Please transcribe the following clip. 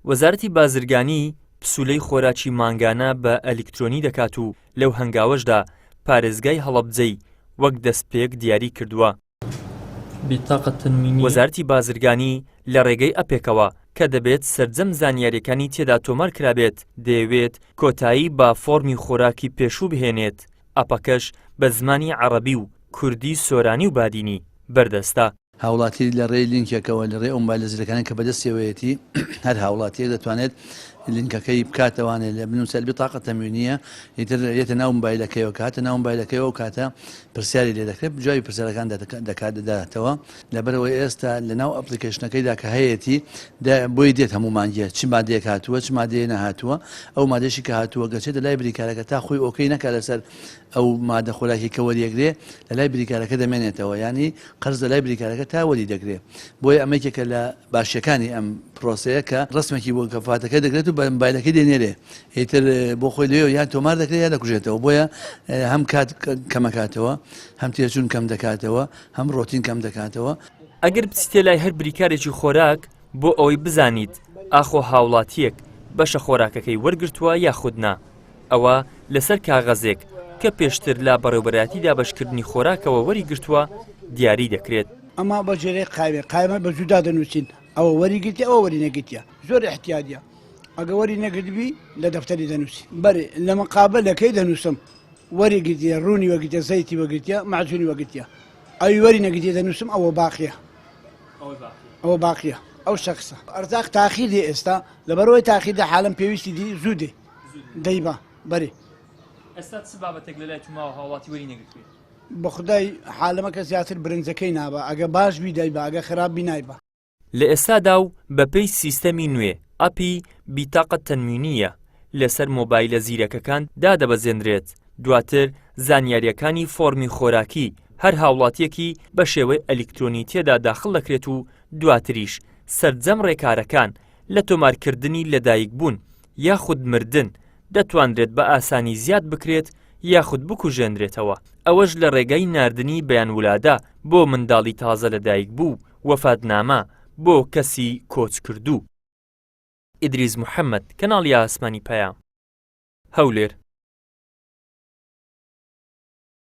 وەزارەتی بازرگانی پسوولەی خۆراکی مانگانە بە ئەلیکترۆنی دەکات و لەو هەنگاوەشدا پارێزگای هەڵەبجەی وەک دەستپێک دیاری کردووە. وەزارەتی بازرگانی لە ڕێگەی ئەپێکەوە کە دەبێت سەرجەم زانیارییەکانی تێدا تۆمار کرابێت، دەیەوێت کۆتایی بە فۆڕمی خۆراکی پێشوو بهێنێت، ئەپەکەش بە زمانی عەڕەبی و کوردی سۆرانی و بادینی بەردەستە. هاوڵاتی لە ڕێی لینکێکەوە لە ڕێی ئەو مۆبایلە زیرەکانە کە بەدەستیەوەیەتی هەر هاوڵاتیەک دەتوانێت لینکەکەی بکاتەوانێ لە بنووسە البطاقە تەموینیە ئیتر یەتە ناو مۆبایلەکەیەوە کە هاتە ناو مۆبایلەکەیەوە ئەو کاتە پرسیاری لێ دەکرێت جوابی پرسیارەکان دەکات دەداتەوە لەبەرئەوەی ئێستا لە ناو application ەکەیدا کە هەیەتی بۆی دێت هەموو مانگێ چ مادەیەک هاتووە چ مادەیە نەهاتووە ئەو مادەشی کە هاتووە گەچێتە لای بریکارەکە تا خۆی okay نەکا لەسەر ئەو مادە خۆراکی کە وەریەگرێ لە لای بریکارەکە دەمێنێتەوە یانی قەرز لە لای بریکارەکە تا وەری دەگرێ بۆیە ئەمە یەکێکە لە باشیەکانی ئەم پرۆسەیە کە ڕسمێکی بۆ کەفاتەکە دەگرێت و بە مبایلەکەی دێنێرێ ئیتر بۆ خۆی لێ یان تۆمار دەکرێت یا دەکوژێتەوە بۆیە هەم کات کەمەکاتەوە هەم تێچوون کەم دەکاتەوە هەم ڕۆتین کەم دەکاتەوە. ئەگەر بچیتە لای هەر بریکارێکی خۆراک بۆ ئەوەی بزانیت ئاخۆ هاوڵاتییەک بەشە خۆراکەکەی وەرگرتووە یاخود نا، ئەوە لەسەر کاغەزێک کە پێشتر لە بەڕێوبەرایەتی دابەشکردنی خۆراکەوە وەریگرتووە دیاری دەکرێت. ئەمە بە جێرەی قاوێ قایمە بە جودا دەنووسین ئەوە وەری گرتیە ئەوە وەری نەگرتیە زۆر ئیحتیادیە ئەگە وەری نەگرتبی لە دەفتەری دەنووسی بەرێ لە مقابلەکەی دەنووسم وەری گرتیە ڕوونی وەگرتیە زەیتی وەگرتیە مەعجونی وەگرتیە ئەوی وەری نەگرتیە دەنووسم ئەوە باقیە ئەوە باقیە ئەو شەخسە ئەرزاق تاخیر دێ ئێستا لەبەرەوەی تاخیر دە حاڵم پێویستی دی زوو دێ دەیبا بەرێ. ئێستا چ بابەتێک لەلای تو ماوە هاوڵاتی وەری نەگرتبێ؟ بەخودای حالەمەکە زیاتر برنجەکەی نابا ئەگە باش بی دەیبا ئەگە خراپ بی نایبا. لە ئێستادا و بەپێی سیستەمی نوێ ئەپی بیتاقە تەنوینیە لەسەر مۆبایلە زیرەکەکان دادەبەزێنرێت، دواتر زانیارییەکانی فۆڕمی خۆراکی هەر هاوڵاتییەکی بە شێوەی ئەلیکترۆنی تێدا داخڵ دەکرێت و دواتریش سەرجەم ڕێکارەکان لە تۆمارکردنی لەدایکبوون یاخود مردن دەتوانرێت بە ئاسانی زیاد بکرێت یاخود بکوژێنرێتەوە، ئەوەش لە ڕێگای ناردنی بەیان ولادە بۆ منداڵی تازە لەدایکبوو و وەفاتنامە بۆ کەسی کۆچکردوو. ئیدریس محەمەد، کەناڵی ئاسمانی پەیام، هەولێر.